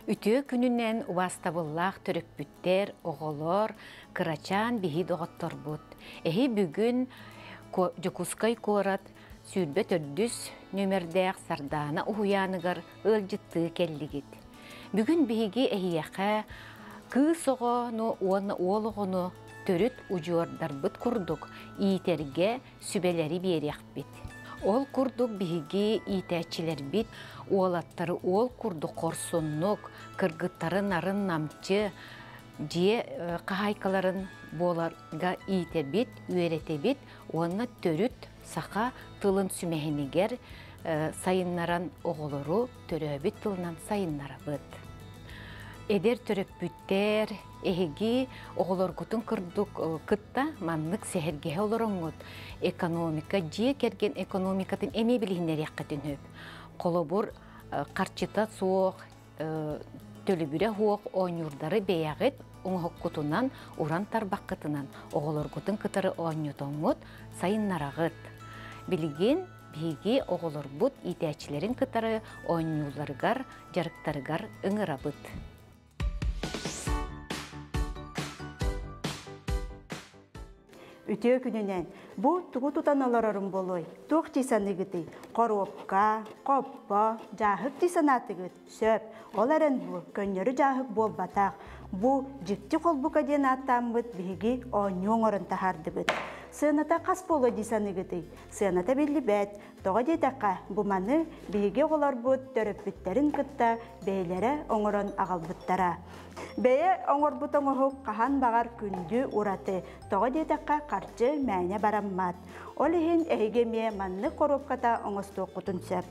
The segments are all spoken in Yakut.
Үтүө күнүнэн убаастабыллаах төрөппүттэр, оҕолор, кырачаан биһи доҕотторбут. Эһи бүгүн Дьокуускай куорат 24 нүөмэрдээх Сардаана уһуйааныгар ыалдьыттыы кэллигит. Бүгүн биһиги эһиэхэ кыыс оҕону уонна уол оҕону төрүт удьуордарбыт курдук иитэргэ сүбэлэри биэриэхпит. Ол курдук биһиги иитээччилэрбит уолаттары уол курдук хорсуннук, кыргыттары нарын-намчы дьиэ хаһаайкаларын буоларга иитэбит, үөрэтэбит уонна төрүт саха тылын сүмэһинигэр сайыннаран оҕолору төрөөбүт тылынан сайыннарабыт. Эдэр төрөппүттэр, эһиги оҕолоргутун курдук кытта маннык сэһэргэһэ олороҥҥут экономика, дьиэ кэргэн экономикатын эмиэ билиһиннэриэххитин сөп. Холобур, харчыта суох, төлөбүрэ суох оонньуурдары бэйэҕит оҥоһуккутунан, уран тарбаххытынан оҕолоргутун кытары оонньотоҥҥут сайыннараҕыт. Билигин биһиги оҕолорбут иитээччилэрин кытары оонньуулларыгар, дьарыктарыгар ыҥырабыт. Үтүө күнүнэн! Бу тугу тутан олорорум буолуой? Туох дии саныыгытый? Хоруопка, хоппо, дьааһык дии санаатыгыт? Сөп. Ол эрэн бу көннөрү дьааһык буолбатах. Бу дьикти холбука диэн ааттааммыт биһиги оонньуу оҥорон таһаардыбыт. Сыаната хас буолуо дии саныыгытый? Сыаната биллибэт. Тоҕо диэтэххэ, бу маны биһиги оҕолорбут төрөппүттэрин кытта бэйэлэрэ оҥорон аҕалбыттара. Бэйэ оҥорбут оҥоһук хаһан баҕар күндү ураты. Тоҕо диэтэххэ, харчы мээнэ бараммат. Ол иһин эһиги эмиэ маннык хоруопката оҥостуоххутун сөп.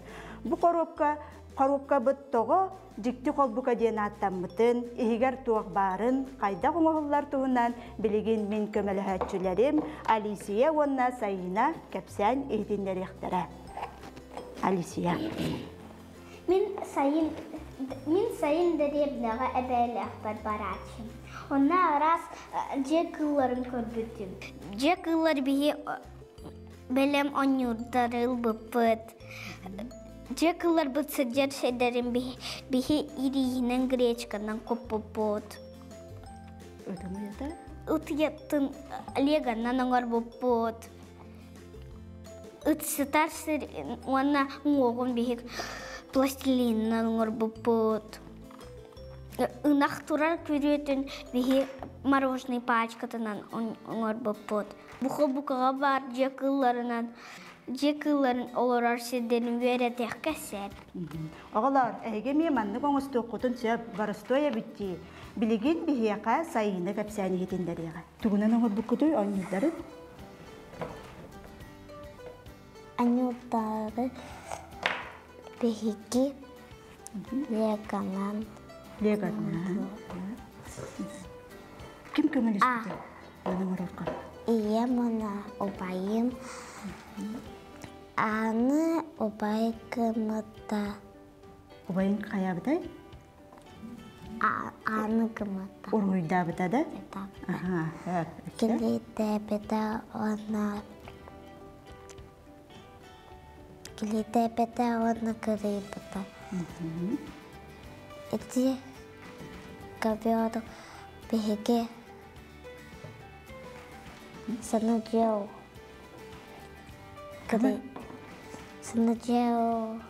Бу хоруопка хоруопкабыт тоҕо дьикти холбука диэн ааттаммытын, иһигэр туох баарын, хайдах оҥоһуллар туһунан билигин мин көмөлөһөөччүлэрим Алисия уонна Саина кэпсээн иһитиннэриэхтэрэ. Алисия. Мин сайын мин сайын дэриэбинэҕэ эбээлээхпэр барааччым. Онно араас дьиэ кыылларын көрбүтүм. Дьиэ кыыллар биһи бэлэм оонньуурдары ылбыппыт. Дьиэ кыылларбыт сылдьар сирдэрин биһи ирииһинэн гречканан куппуппут. Ытымыйата? Ытыйаттын леганнан оҥорбуппут. Ыт сытар сир уонна уҥуоҕун биһик пластилинынан оҥорбуппут. Ынах турар күрүөтүн биһи мороженый пачкатынан оҥорбуппут. Бука-букаҕа баар дьиэ кыылларынан дьиэ кыылларын олорор сирдэрин үөрэтиэххэ сөп. Оҕолоор, эһиги эмиэ маннык оҥостуоххутун сөп, боростуой эбит дии. Билигин биһиэхэ Сайыына кэпсээн иһитиннэриэҕэ. Тугунан оҥорбуккутуй оонньуурдары? Анньуурдары биһиги леганан Леганан. Ким көмөлөспүтэ? Маны оҥорорго. Ийэм уонна убайым аны убай гыммыта. Убайыҥ хайаабытай? Аны гыммыта. Уруһуйдаабыта да? Аха. Килиитээбитэ уонна килиитээбитэ уонна кырыйбыта. Ити ковер биһиги Санадьыал Санадьыал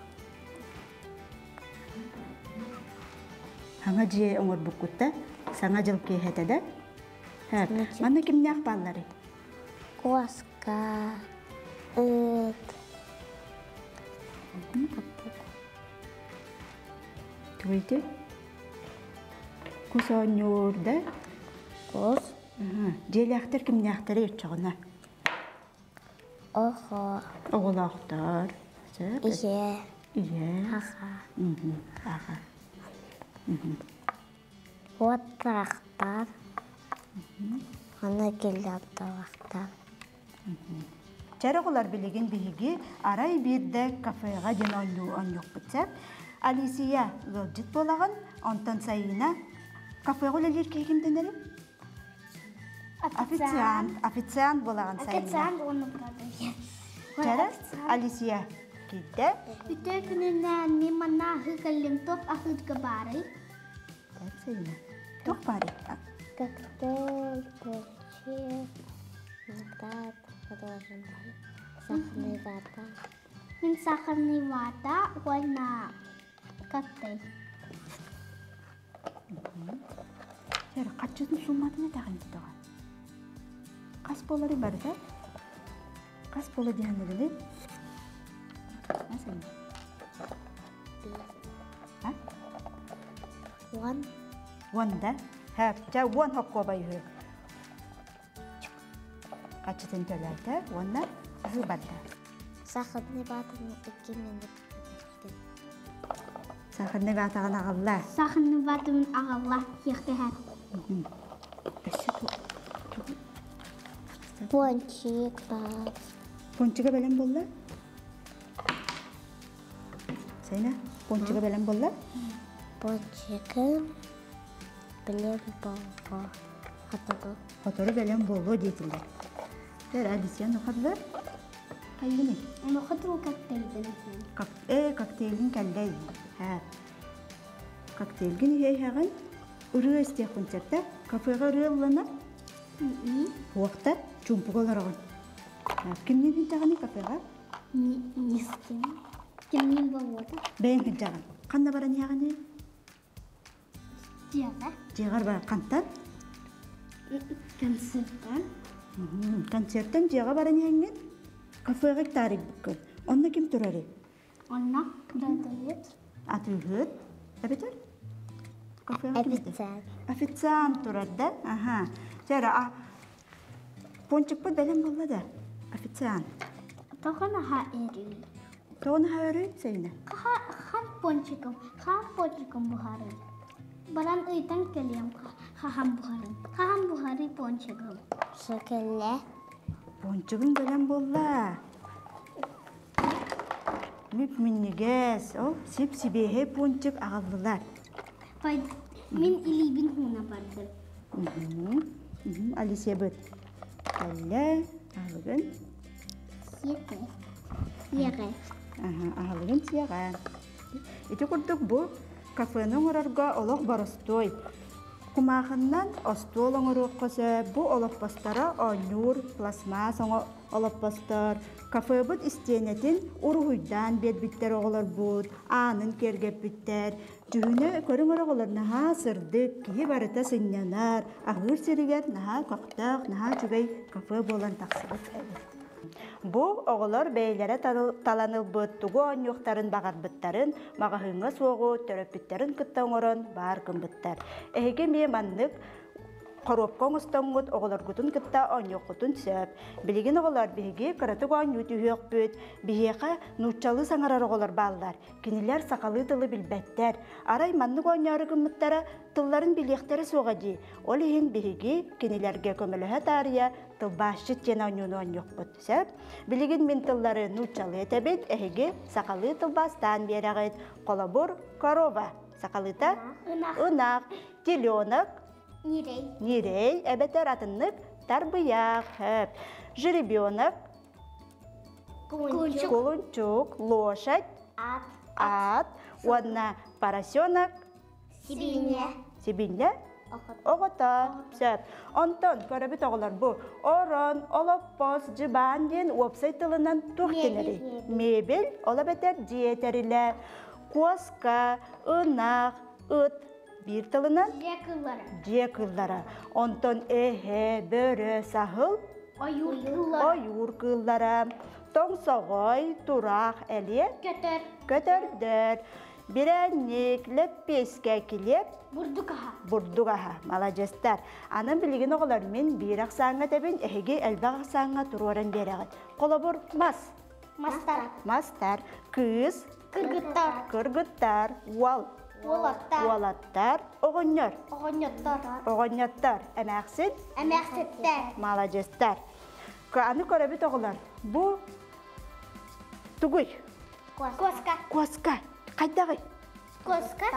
Саҥа дьиэ оҥорбуккут да? Саҥа дьыл киэһэтэ да? Манна кимнээх баалларый? Куоска, ыт, Тугуйты? Кус оонньуур да? Кус. Дьиэлээхтэр кимнээхтэрий оччоҕуна? Оҕо. Оҕолоохтор. Ийэ. Ийэ. Аҕа. Аҕа. Уоттаахтар. Аны киллэрталахтар. Чэр оҕолор билигин биһиги арай биирдэ кафеҕа диэн оонньуу оонньуохпут сөп. Алисия ыалдьыт буолаҕын, онтон Сайыына кафеҕа үлэлиир киһи ким дэнэрий? Официант. Официант буолаҕын Сайыына. Официант уонна продавец. Чэрэ Алисия киирдэ. Үтүө күнүнэн мин манна аһыы кэллим. Туох аһыырга баарый? Сәп Туох баарый? Коктейль, пончик, виноград, мороженое, сахарный вата. Мин сахарный вата уонна коктейль. Сэр, хаччытын сумматын этэҕин тоҕо? Хас буолары барыта? Хас буола диһанныгыны? Асайын. А? Уон. Уон да? Хэп, ча уон хоккуобай үһү. Хаччытын төлөөтө уонна аһыы барда. Сахарный ватаны икки минут Сахарный ватаҕын аҕалла. Сахарный ватабын аҕалла сиэхтэһэр. Өссө Пончик баар. Пончига бэлэм буолла? Сайна, пончига бэлэм буолла? Пончигым бэлэм буолла. Хотору. Хотору бэлэм буолуо диэтилэр. Тэр Алисия нухадлар? Хайыны? Нухадру коктейльбин. Э, коктейлин кэллэй. Һэ. Коктейлгин иһэйһэҕин ырыа истиэххин сөптө. Кафеҕа ырыа ылланар. Уохта чуумпуга олороҕун. Кимниин сылдьаҕыный кафеҕа? Ни с кем. Кимниин буолуота? Бэйэҥ сылдьаҕын. Ханна баран иһэҕиний? Дьиэҕэ. Дьиэҕэр бар хантан? Концерттан. Концерттан дьиэҕэ баран иһэҥҥин кафеҕа таарыйбыккын. Онно ким турарый? Онно продает. Атыыһыт. Эбэтэр? Кафеҕа ким этэ? Официант. Официант турар да? Аха. Чэ эрэ, а пончикпыт бэлэм буолла да? Официант. Тоҕо наһаа өрүү? Тоҕо наһаа өрүй, Сайына? Хан пончиком, хан пончиком буһарый. Баран ыйтан кэлиэм, хаһан буһарый. Хаһан буһарый пончигым? Шоколе. Пончигым бэлэм буолла. Мүп-минньигэс, ол сип-сибиэһэй пончик аҕаллылар. Мин илиибин ууна бардым. Алисиябыт кэллэ, аһылыгын. Сиэтэ. Сиэҕэ. Аһылыгын сиэҕэ. Ити курдук бу кафены оҥорорго олох боростуой. Кумаахыннан остуол оҥоруохха сөп. Бу олоппосторо оонньуур пластмасс олоппостор. Кафебыт истиэнэтин уруһуйдаан биэрбиттэр оҕолорбут, аанын киэргэппиттэр. Дьүһүнэ көрүҥ оҕолор наһаа сырдык, киһи барыта сынньанар, аһыыр сиригэр наһаа көхтөөх, наһаа үчүгэй кафе буолан тахсыбыт эбит. Бу оҕолор бэйэлэрэ талан ылбыт тугу оонньуохтарын баҕарбыттарын маҕаһыыҥҥа суоҕу төрөппүттэрин кытта оҥорон баар гыммыттар. Эһиги эмиэ маннык хоруопка оҥостоҥҥут оҕолоргутун кытта оонньуоххутун сөп. Билигин оҕолор биһиги кыратык оонньуу түһүөхпүт. Биһиэхэ нууччалыы саҥарар оҕолор бааллар. Кинилэр сахалыы тылы билбэттэр. Арай маннык оонньоору гыммыттара тылларын билиэхтэрэ суоҕа дии. Ол иһин биһиги кинилэргэ көмөлөһө таарыйа тылбаасчыт диэн оонньууну оонньуохпут. Сөп? Билигин мин тыллары нууччалыы этэбит, эһиги сахалыы тылбаастаан биэрэҕит. Холобур, корова. Сахалыыта? Ынах. Ынах. Теленок. Нирей. Нирей эбэтэр атыннык тарбыйах. Хөп. Жеребенок. Кулунчук. Кулунчук. Лошадь. Ат. Ат. Уонна поросенок. Сибиинньэ. Сибиинньэ. Оҕото. Сөп. Онтон көрөбүт оҕолор бу орон, олоппос, дьыбаан диэн уопсай тылынан туох дэнэрий? Мебель, ол эбэтэр дьиэ тэрилэ, куоска, ынах, ыт биир тылынан Дьиэ кыыллара. Дьиэ кыыллара. Онтон эһэ, бөрө, саһыл Ойуур кыыллара. Ойуур кыыллара. Тоҥсоҕой, тураах, элиэ. Көтөр. Көтөрдөр. Бирээнньик, лэппиэскэ, килиэп. Бурдук аһа. Бурдук аһа. Маладьыастар. Аны билигин оҕолор мин биир ахсааҥҥа тэбин, эһиги элбэх ахсааҥҥа туруоран биэрэҕит. Холобур, мас. Мастар. Мастар. Кыыс. Кыргыттар. Кыргыттар. Уол. Уолаттар. Уолаттар. Оҕонньор. Оҕонньоттор. Оҕонньоттор. Эмээхсин. Эмээхситтэр. Маладьыастар. Аны көрөбүт оҕолор. Бу тугуй? Куоска. Куоска. Хайдаҕый? Куоска.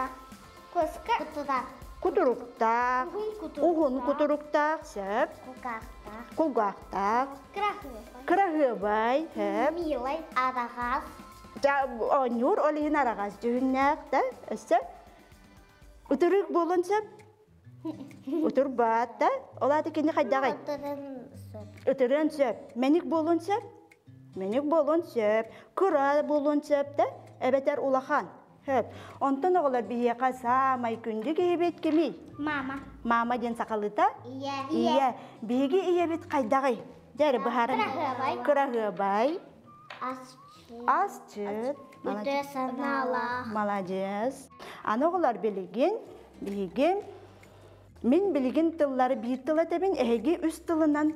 Куоска. Кутуруктаах. Кутуруктаах. Уһун Уһун кутуруктаах. Сөп. Кулгаахтаах. Кулгаахтаах. Кыраһыабай. Кыраһыабай. Сөп. Милай. Араҕас. Оонньуур ол иһин араҕас дьүһүннээх да өссө. Утурук буолуон сөп? Утурбаат да? Ол аата кини хайдаҕый? Ытырын сөп. Ытырыан сөп. Мэник буолуон сөп? Мэник буолуон сөп. Кыра буолуон сөп да? Эбэтэр улахан. Сөп. Онтон оҕолор биһиэхэ саамай күндү киһибит кимий? Мама. Мама диэн сахалыыта? Ийэ. Ийэ. Биһиги ийэбит хайдаҕый? Дьэ эрэ быһааран. Кыраһыабай. Кыраһыабай. Асчыт. Асчыт. Үтүө санаалаах. Маладьыас. Аны оҕолор билигин, биһиги мин билигин тыллары биир тыл этэбин, эһиги үс тылынан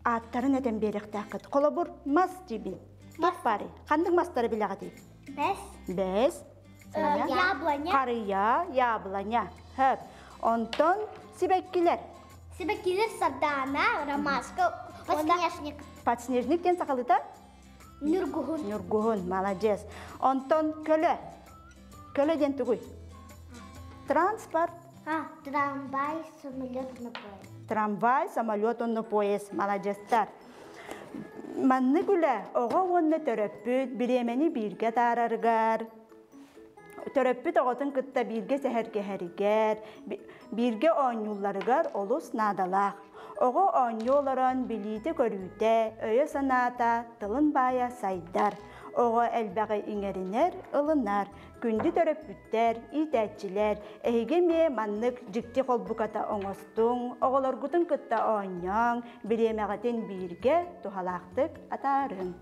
ааттарын этэн биэриэхтээххит. Холобур, мас диибин. Туох баарый? Ханнык мастары билэҕитий? Бэс. Бэс. Яблоня. Харыйа, яблоня. Хөп. Онтон сибэккилэр. Сибэккилэр сардаана, ромашка, Подснежник. Подснежник диэн сахалыта? Ньургуһун. Ньургуһун, маладьыас. Онтон көлө. Көлө диэн тугуй? Транспорт. А, трамвай, самолет на поезд. Трамвай, самолет онно поезд. Маладьыастар. Маннык үлэ оҕо уонна төрөппүт бириэмэни бииргэ таарарыгар, төрөппүт оҕотун кытта бииргэ сэһэргэһэригэр, бииргэ оонньуулларыгар олус наадалаах. Оҕо оонньуу олорон билиитэ-көрүүтэ, өйө-санаата, тылын баайа сайдар. Оҕо элбэҕи иҥэринэр, ылынар. Күндү төрөппүттэр, иитээччилэр, эһиги эмиэ маннык дьикти холбуката оҥостуҥ, оҕолоргутун кытта оонньооҥ, бириэмэҕитин бииргэ туһалаахтык атаарыҥ.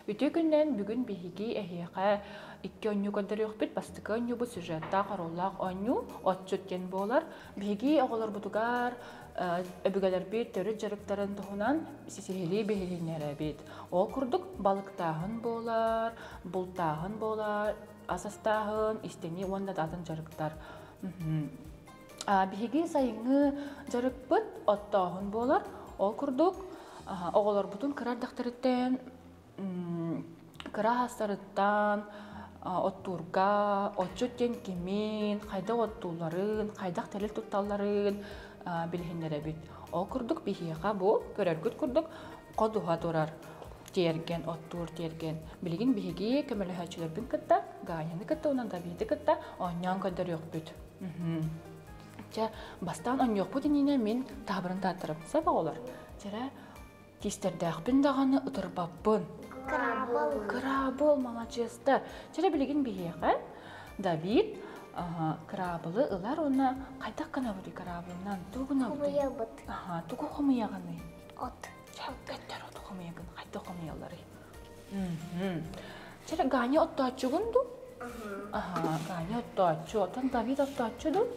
Үтүө күннэн бүгүн биһиги эһиэхэ икки оонньуу көрдөрүөхпүт. Бастакы оонньуубут сюжеттаах оруоллаах оонньуу «Отчут» диэн буолар. Биһиги оҕолорбутугар өбүгэлэрбит төрүт дьарыктарын туһунан сиһилии биһилиннэрэбит. Ол курдук балыктааһын буолар, бултааһын буолар, ас астааһын, истэнии уонна да атын дьарыктар. Биһиги сайыҥҥы дьарыкпыт оттооһун буолар. Ол курдук оҕолорбутун кыра эрдэхтэриттэн кыра аастарыттан оттуурга, отчут диэн кимин, хайдах оттуулларын, хайдах тэрил тутталларын билиһиннэрэбит. Ол курдук биһиэхэ бу көрөргүт курдук ходуһа турар тиэргэн, оттуур тиэргэн. Билигин биһиги көмөлөһөөччүлэрбин кытта, Ганяны кытта уонна Давиды кытта оонньоон көрдөрүөхпүт. Чэ, бастаан оонньуохпут иннинэ мин таабырын тааттарым. Сөп оҕолор? Чэрэ, тиистэрдээхпин даҕаны ытырбаппын. Кыраабыл. Кыраабыл, маладьыаста. Чэрэ, билигин биһиэхэ Давид кыраабылы ылар уонна хайдах гынабытый кыраабылынан? Тугу гынабытый? Хомуйабыт. Аха, тугу хомуйаҕыный? От. Чэ, көттөр оту хомуйагын. Хайдах хомуйалларый? Чэ, Ганя оттооччугун дуу? Аха, Ганя оттооччу. Оттон Давид оттооччу дуу?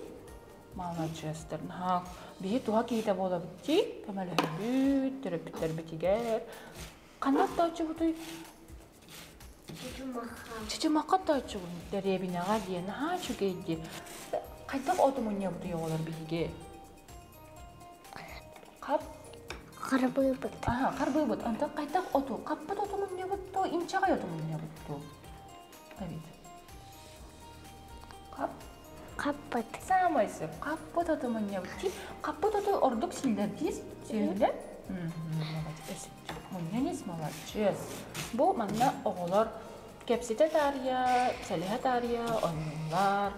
Маладьыастар. Наһаа биһи туһа киһитэ буолабыт дии. Көмөлөһөбүт, төрөппүттэрбитигэр. Ханна оттооччубутуй? Чычымахха. Чычымахха оттооччубун. Дэриэбинэҕэ диэн. Наһаа үчүгэй дии. Хайдах оту мунньабытый оҕолор биһиги? Хап Харбыыбыт. Аха, харбыыбыт. Онтон хайдах оту? Хаппыт оту мунньабыт дуу, инчэҕэй оту мунньабыт дуу? Давид. Хап. Хаппыт. Саамай сөп. Хаппыт оту мунньабыт. Ти хаппыт оту ордук силлэр диир. Сиэллэр. Молодец. Мунньанис молодец. Бу манна оҕолор кэпсэтэ таарыйа, сэлэһэ таарыйа оонньууллар.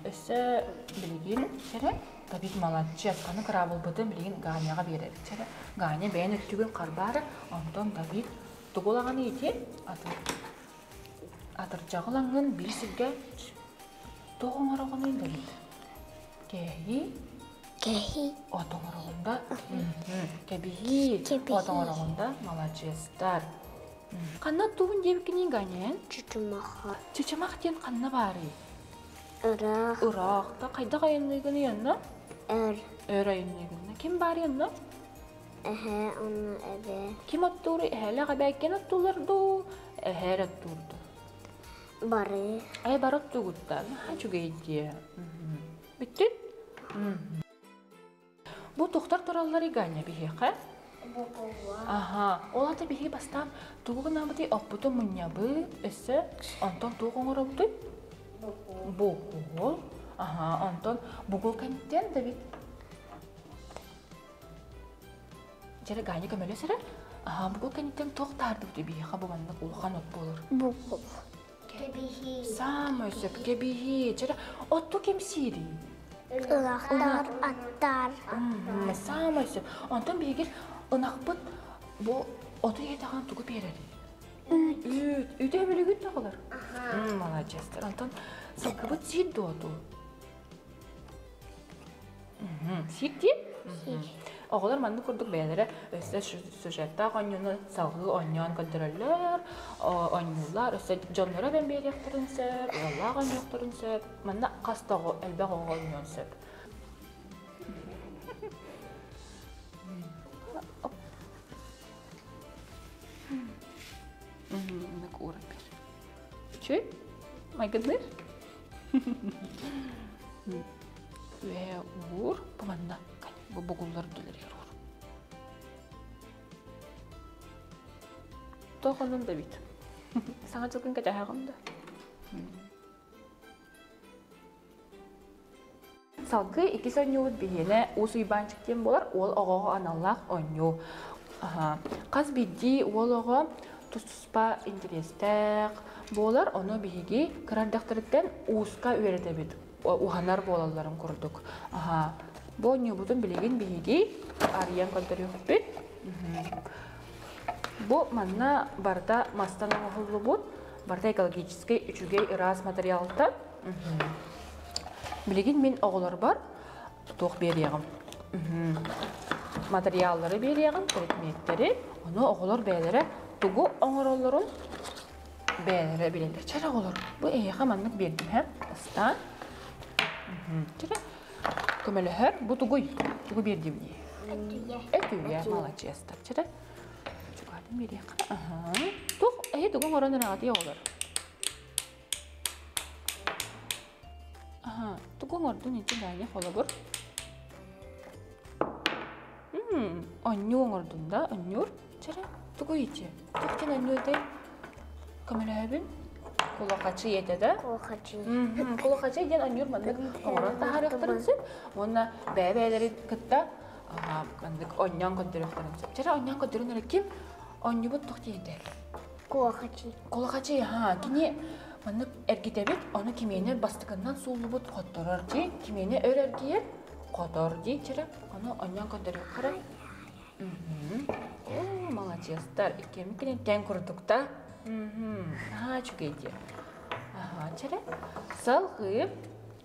Өссө билигин чэрэ Давид маладьыас, аны кыраабылбытын билигин Ганяҕа биэрэбит чэрэ. Ганя бэйэн өттүгүн харбаары, онтон Давид тугу ылаҕын ити аты атырдьаҕы ылаҥҥын биир сиргэ туох оҥороҕунуй Давид? Кэһии Кэһии. От оҥороҕун да? Кэбиһии. От оҥороҕун да? Маладьыастар. Ханна тугун диэбиккиний Ганя эн? Чычымаха. Чычымах диэн ханна баарый? Ыраах. Ыраах. Да хайдах айанныыгыный онно? Өр. Өр айанныыгын. Ким баарый онно? Эһээ онно эбээ. Ким оттууруй? Эһээлээх эбээккин оттуулар дуу? Эһээр оттуур дуу? Бары. Ээ бары оттуугуттан. Наһаа үчүгэй дии. Бүттүн? Бу тохтор тураллар Ганя биһиэхэ. Аха, ол ата биһиги бастаан тугу гынабытый оппутун мунньабыт, өссө онтон туох оҥоробутуй? Бугул. Аха, онтон бугул кэнниттэн Давид. Дьэрэ Ганя көмөлөс эрэ. Аха, бугул кэнниттэн туох таһаардыбыт биһиэхэ бу маннык улахан от буолар. Бугул. Кэбиһии. Саамай сөп кэбиһии. Чэрэ, отту ким сиирий? Ылахтар, аттар. Саамай сөп. Онтон биһиги ынахпыт бу оту иэтэҕин тугу биэрэрий? Үүт. Үүт. Үүтэ өбүлүгүт да оҕолор? Маладьыастар. Онтон сылгыбыт сиир дуо оту? Сиир дии? Оҕолор маннык курдук бэйэлэрэ өссө сюжеттаах оонньууну салгыы оонньоон көрдөрөллөр, оонньууллар, өссө дьонноро эбэн биэриэхтэрин сөп, ыаллаах оонньуохтарын сөп. Манна хас да оҕо, элбэх оҕо оонньуон сөп. Маннык ууран бер. Үчүгэй? Майгынныыр? Үөһэ уур, бу манна бу бугуллар үрдүлэригэр уур. Тоох оннун да бит. Саҥа дьылгын кэтэһэҕин да. Салгыы иккис оонньуубут биһиэнэ Уус Уйбаанчык диэн буолар уол оҕоҕо аналлаах оонньуу. Хас биирдии уол оҕо тус-туспа интэриэстээх буолар, ону биһиги кыра эрдэхтэриттэн ууска үөрэтэбит, уһанар буолалларын курдук. Бу оонньуубутун билигин биһиги арыйан көрдөрүөхпүт. Бу манна барыта мастан оҥоһуллубут, барыта экологическай үчүгэй ыраас материалтан. Билигин мин оҕолорбор туох биэриэҕим? Материаллары биэриэҕим, предметтэри. Ону оҕолор бэйэлэрэ тугу оҥороллорун бэйэлэрэ билэллэр. Чэр оҕолор, бу эһиэхэ маннык биэрдим һэ? Ыстаан. Чэрэ, көмөлөһөр. Бу тугуй? Тугу биэрдим дии? Өтүйэ. Өтүйэ, маладьыастар. Чэрэ, чугаатын биэриэххэ. Аха. Туох, эһи тугу оҥорон эрэҕитий оҕолор? Аха, тугу оҥордун ити Ганя холобур? Онньуу оҥордун да, онньуур. Чэрэ, тугу ити? Туох диэн онньуу этэй? Көмөлөһөбүн. Кулахачый этэ да? Кулахачый. Кулахачый диэн онньуур маннык оҥорон таһаарыахтарын сөп. Уонна бэйэ-бэйэлэрин кытта маннык онньоон көрдөрүөхтэрин сөп. Чэрэ, онньоон көрдөрүн эрэ ким онньубут туох диэн этэ? Куохачый. Кулахачый, аһаа, кини маннык эргитэбит, ону кимиэнэ бастакыннан сууллубут хотторор дии, кимиэнэ өр эргийэр, хотор дии чэрэ, ону онньоон көрдөрүөххэ Оо, маладьыастар, иккиэммит тэҥ курдук да. Наһаа үчүгэй дии. Аһаа, чэрэ. Салгыы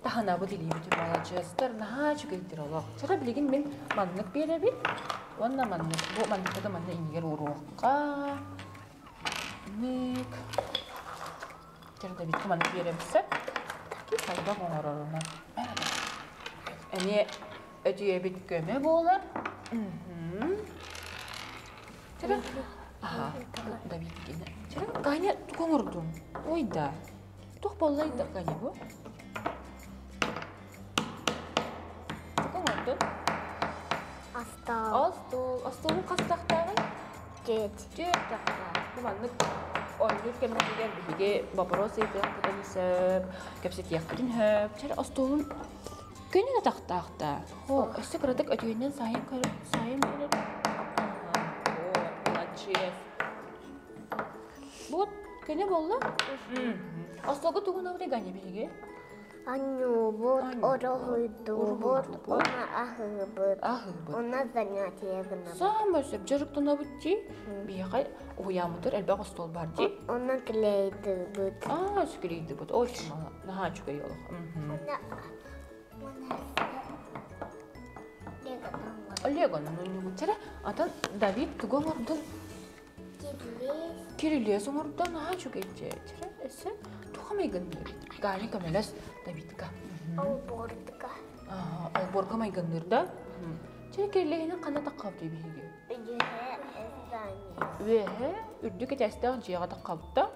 таһынабыт илиибит маладьыастар, наһаа үчүгэйдэр олох. Чэрэ, билигин мин маннык биэрэбин уонна маннык, бу манныкка да манна иннигэр ууруохха. Ник. Чэрдэбиккэ маннык биэрэбисэ. Хайдах оҥорорунан. Эмиэ өтүйэбит көмө буолар. Чэрэ. Аха, Давид кини. Чэрэ, Ганя тугу оҥордуҥ? Ой да. Туох буоллай да, Ганя бу? Тугу оҥордуҥ? Остуол. Остуол. Остуолун хас тахтааҕый? Түөрт. Түөрт тахтаах. Бу маннык оонньуур кэммитигэр биһиги боппуруос ыйытыахпытын сөп, кэпсэтиэхпитин сөп. Чэр остуолун күнүн атахтаах да. О, өссө кыратык өтүйэннэн саайан көр, саайан көрөр. О, молодец. Бу көнө буолла? Остуолга тугун абытай Ганя биһиги? Анньуубут, ороһуйдуубут, уонна аһыыбыт. Аһыыбыт. Уонна занятие гынабыт. Саамай сөп дьарыктанабыт дии. Биһиэхэ уһуйааммытыгар элбэх остуол бар дии. Онно клейдыыбыт. Аа, клейдыыбыт. Очень мало. Наһаа үчүгэй олох. Легонан оонньуубут. Чэрэ, атын Давид тугу оҥордун? Кирилиэс. Кирилиэс оҥордо, наһаа үчүгэй дьэ. Чэрэ, өссө туох майгынныыр? Галя көмөлөс Давидка. Олбуордуга. Олбуорга майгынныыр да? Чэ, кирилиэһинэн ханна таххабытый биһиги? Үөһэ здание. Үөһэ үрдүк этээстээх дьиэҕэ таххабыта.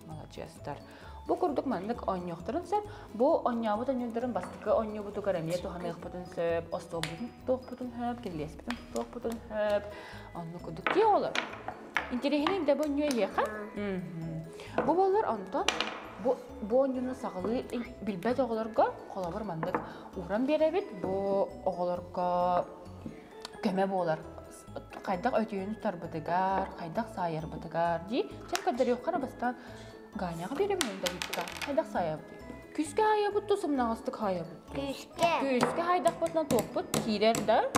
Маладьыастар. Бу курдук маннык оонньуохтарын сөп. Бу оонньообут оонньуурдарын бастакы оонньуубутугар эмиэ туһаныахпытын сөп, остуолбутун туохпутун сөп, кирилиэспитин туохпутун сөп. Оннук курдук дии оҕолор. Интэриэһинэй да бу оонньуу эһиэхэ. Бу буоллар онтон бу бу оонньууну саҕалыы билбэт оҕолорго холобур маннык ууран биэрэбит. Бу оҕолорго көмө буолар. Хайдах өтүйүн тутарбытыгар, хайдах саайарбытыгар дии. Чэ көрдөрүөххэ бастаан Ганяҕа биэрэбин Давидка. Хайдах саайабыт? Күүскэ хаайабыт ту сымнаҕастык хаайабыт? Күүскэ. Күүскэ хайдахпытына туохпут киирэр да?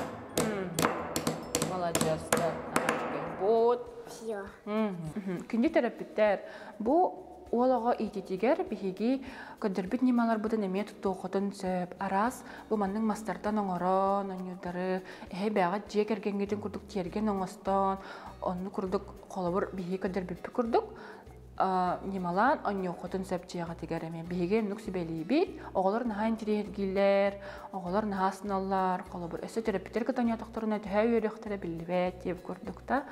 Маладьыастар. Вот. Все. Күндү төрөппүттэр, бу уол оҕо иититигэр биһиги көрдөрбүт ньымаларбытын эмиэ туттуоххутун сөп. Араас бу маннык мастартан оҥорон, оонньуурдары, эһэ бэйэҕит дьиэ кэргэҥҥитин курдук тиэргэн оҥостон, онну курдук холобур биһиги көрдөрбүппүт курдук ньымалаан оонньуоххутун сөп дьиэҕитигэр эмиэ. Биһиги оннук сүбэлиибит. Оҕолор наһаа интириэһиргииллэр, оҕолор наһаа астыналлар. Холобур, өссө төрөппүттэр кытта оонньоотохторуна төһө үөрүөхтэрэ биллибэт диэбит курдук да.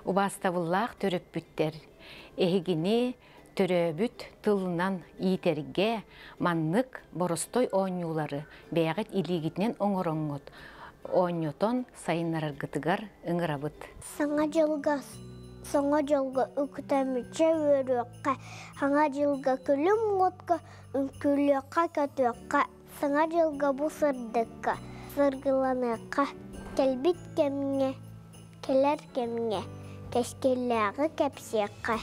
Убаастабыллаах төрөппүттэр, эһигини төрөөбүт тылынан иитэргэ маннык боростой оонньуулары бэйэҕит илиигитинэн оҥороҥҥут оонньотон сайыннараргытыгар ыҥырабыт. Саҥа дьылга Саҥа дьылга үктэммиччэ үөрүөххэ, Саҥа дьылга күлүм уотка үҥкүүлүөххэ көтүөххэ, Саҥа дьылга бу сырдыкка сыргыланыахха, Кэлбит кэмҥэ, кэлэр кэмҥэ кэскиллээҕи кэпсиэххэ.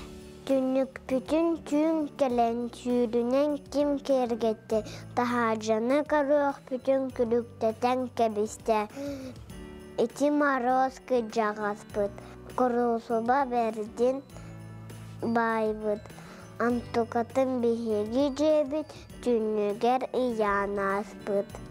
Түннүкпүтүн түүн кэлэн сүүрүнэн ким киэргэттэ, таһаардьаны көрүөхпүтүн күлүктэтэн кэбистэ. Ити Моруос кырдьаҕаспыт, куруусуба бэрдин баайбыт, онтукатын биһиги дьиэбит түннүгэр ыйаан ааспыт.